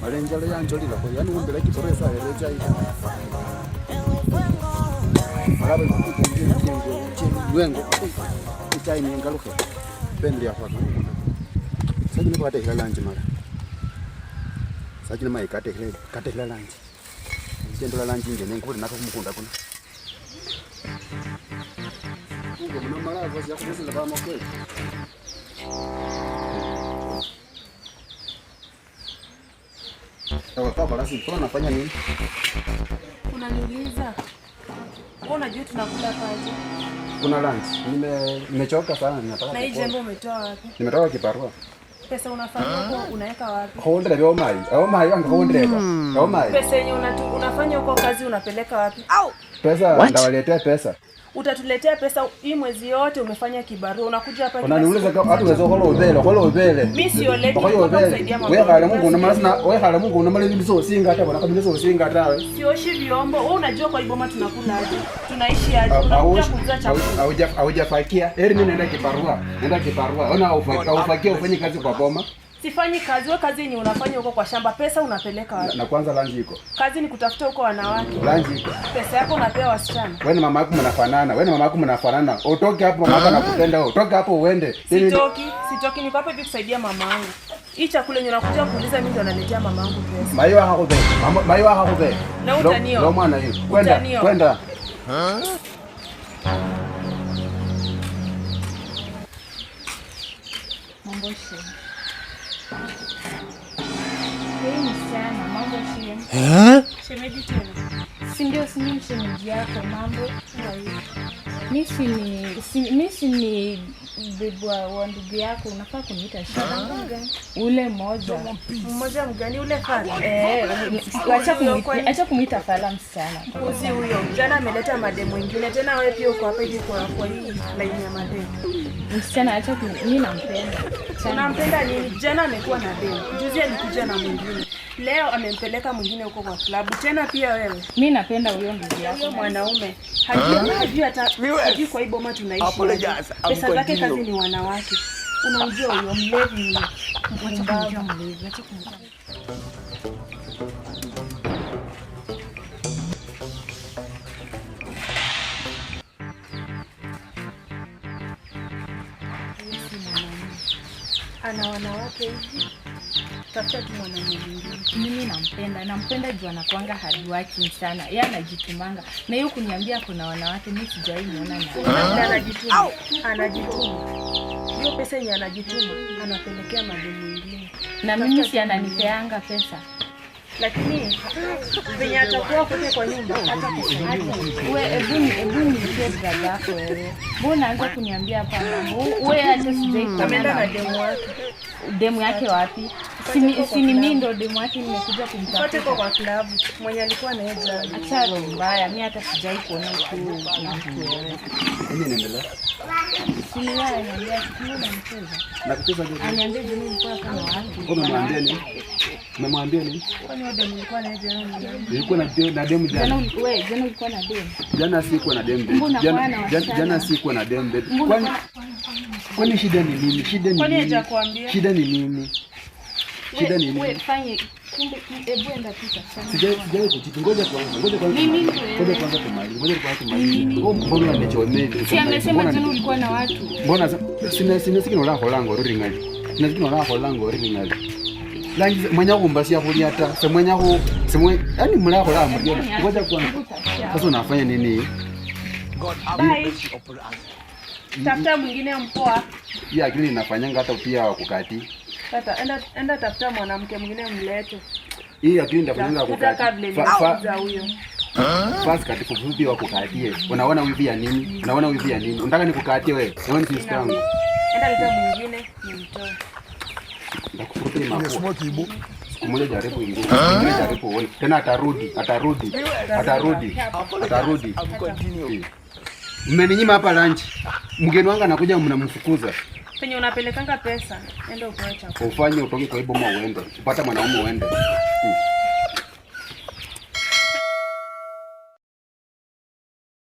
Mala enjala yanjolilakho yani umbela kibarua esaele chai mala lwengo ichai nengalukhe bendiakhwaka mukunda sakina khwatekhela lunch mala sakina mayi katekhele katekhela lunch nje ndola lunch ingene ngule nako kumukunda kuno ugo muno mala yakhubesela bama kweli. Nafanya nini? Unaniuliza? Wewe unajua tunakula paje? Kuna lunch. Nimechoka sana ninataka. Na hii jembe umetoa wapi? Nimetoka kibarua. Pesa unafanya huko unaweka wapi? Khondre byo mai. Ayo mai anga khondre ba. Ayo mai. Pesa yenye unafanya huko kazi unapeleka wapi? Pesa ndawaletea pesa. Utatuletea pesa hii mwezi yote umefanya kibarua unakuja hapa. Unaniuliza kama hatu wezo khola ubele, khola ubele. Mimi sioleki Khola kwa kusaidia ubele. mama. Wekhale Mungu namala sina, wekhale Mungu namala bindu sosinga ta bona kabisa sosinga tawe. Sioshi vyombo. Wewe unajua kwa hii boma tunakula aje? Tunaishi aje? Unakuja kuuza chakula. Haujafakia. Heri mimi naenda kibarua. Naenda kibarua. Ona haufakia ufanye kazi kwa boma. Sifanyi kazi, wewe kazi yenye unafanya huko kwa shamba, pesa unapeleka wapi? Na kwanza lunch iko. Kazi ni kutafuta huko wanawake. Lunch iko. Pesa yako unapewa wasichana. Wewe na mama yako mnafanana. Wewe na mama yako mnafanana. Utoke hapo mama yako anakupenda wewe. Utoke hapo uende. Sitoki, sitoki, niko hapa hivi kusaidia mama yangu. Hii chakula yenye unakuja kuuliza mimi ndo naletea mama yangu pesa. Maiwa hakube. Maiwa hakube. Na utanio. Lo mwana hiyo. Kwenda, Utanio. kwenda. Mambo shi. Hey, msichana, mambo shi. Shemeji tena. Si ndio, si mimi shemeji yako, mambo. Mi si ni bibi wa ndugu yako, unafaa kuniita shemeji. Ule mmoja. Mmoja mgani ule fala? Eh, acha kumuita fala msichana. Uzi huyo. Jana ameleta mademu mwingine tena wewe pia uko hapa hivi kwa hii line ya mademu. Msichana acha mimi nampenda. Unampenda nini? Jana amekuwa na demu. Juzi alikuja na mwingine. Leo amempeleka mwingine huko kwa klabu. Tena pia wewe. Mimi napenda huyo ndugu yako. Huyo mwanaume hajui hata hajui kwa hii boma tunaishi. Apologize, I'm Pesa zake continue. kazi ni wanawake. Unamjua huyo mlevi huyo. Mpumbavu. Ana wanawake hivi. Tafuta tu mwanaume mwingine. Mimi nampenda, nampenda juu anakuanga hardworking sana. Yeye anajitumanga. Na hiyo kuniambia kuna wanawake mimi sijawahi muona na. Unaona anajituma. Anajituma. Hiyo pesa yenye anajituma anapelekea mademu mwingine. Na mimi si ananipeanga pesa. Lakini venye atakuwa kote kwa nyumba hata kusaidia. We ebu niite brother yako wewe. Mbona unaanza kuniambia hapa mambo? We hata sijai kuona Ameenda na na demu wake. demu yake wapi? Si ni mimi ndo demu yake nimekuja Kote kumtafuta. kwa kwa klabu mwenye alikuwa na yeye jana. Acha roho mbaya, mimi hata sijai kuona tu na mtu wewe. Nini inaendelea? Si ni wewe ananiambia siku unamcheza. Na kucheza je? Aniambia jana ulikuwa kama wapi? Wewe umemwambia nini? Umemwambia nini? Kwani wewe demu ulikuwa na yeye jana? Nilikuwa na demu Jana jana. jana ulikuwa na demu. Jana sikuwa na demu. Mbona Jana kwa na wasichana? jana sikuwa na demu baby. Mbona Kwani kwani shida ni nini? Shida ni Kwani nini? hajakuambia? Shida ni nini? Shida ni We nini? fanye kumbe ebu enda tu tafanya. Sijai kuchiti. Ngoja kwanza. Ngoja kwanza. Mimi Ngoja kwanza tumalize. Ngoja kwanza tumalize. Wewe mbona unanichomea hivi? Si amesema jana ulikuwa na watu. Mbona sina sikino la kholango ruri ngali. Sina sikino la kholango ruri ngali. Langi mwenya kumbasia kulia ta. Semwenya ku semwe yani mula khola mriona. Ngoja kwanza. Sasa unafanya nini? God have Bye. mercy upon us. Tafuta mwingine mpoa. Hii akili inafanyanga hata pia wakukati. Tata, enda tafuta mwanamke mwingine mlete. Hii akili inafanyanga Tafuta wakukati. kabla nikuuza huyo. Fast kati kufupi wakukatie. Unaona wivi ya nini? Unaona wivi ya nini? Unataka nikukatie wewe? Wewe ni sister yangu. Enda leta mwingine nimtoe. Ndakufupi mapua. Siku moja jaribu ingine. Ingine jaribu uone. Tena atarudi, atarudi. Atarudi. Atarudi. I'm continue. Mmeninyima hapa lunch. Mgeni wangu anakuja mnamfukuza. Penye unapelekanga pesa, enda upewe chakula. Ufanye utoke kwa hii boma uende. Upate mwanaume uende.